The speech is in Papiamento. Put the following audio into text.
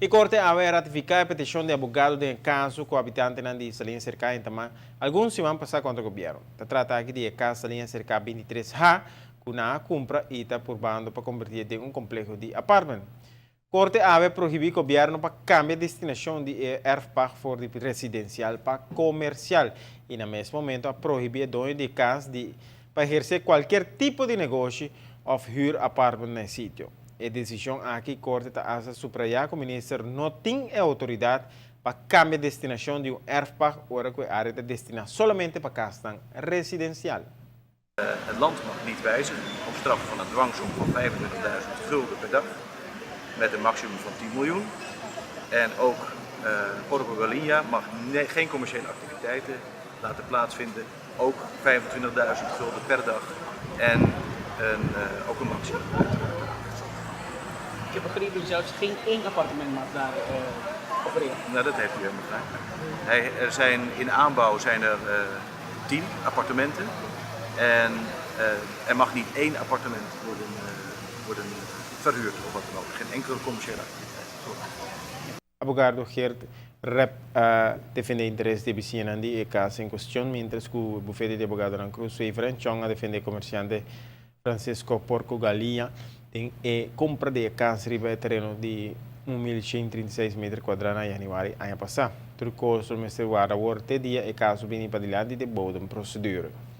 E korte awe a ratifiká e petishon di abogado den e kaso ku habitantenan di Saliña Serká a entamá algun siman pasá kontra gobièrnu. Ta trata aki di e kas Saliña Serká 23 ha ku nan a kumpra i ta purbando pa kombertié den un kompleho di apartment. Korte awe a prohibí gobièrnu pa kambia destinashon di e erfpacht for di residensial pa komersial i na mes momento a prohibí e doño di e kas di pa ehersé kualkier tipo di negoshi òf hür apartment na e sitio. E desishon aki korte ta hasta suprayá ku minister no tin e outoridat pa kambia destinashon di un erfpacht ora ku e área ta destiná solamente pa kasnan residensial. Het land mag niet wijzigen op straffe van een dwangsom van 25.000 gulden per dag met een maximum van 10 miljoen. En ook Porco Galinha mag geen commerciële activiteiten laten plaatsvinden, ook 25.000 gulden per dag en ook een maximum uiteraard. Ik heb begrepen zelfs geen één appartement mag daar opereren. Nou, dat heeft u helemaal gelijk. Er zijn in aanbouw zijn er 10 appartementen en er mag niet één appartement worden verhuurd of wat dan ook. Geen enkele commerciële activiteit. Abogado Geert Rep a defende interes di e bisiñanan di e cas en cuestion, mientras cu bufete di abogadonan Cruz Wever en Chong a defende e comerciante Francisco Porco Galinha den e compra di e cas riba e tereno di 1136 meter cuadra na januari aña pasa. Tur cos lo mester warda awor te dia e caso bini padilanti di bodemprocedure.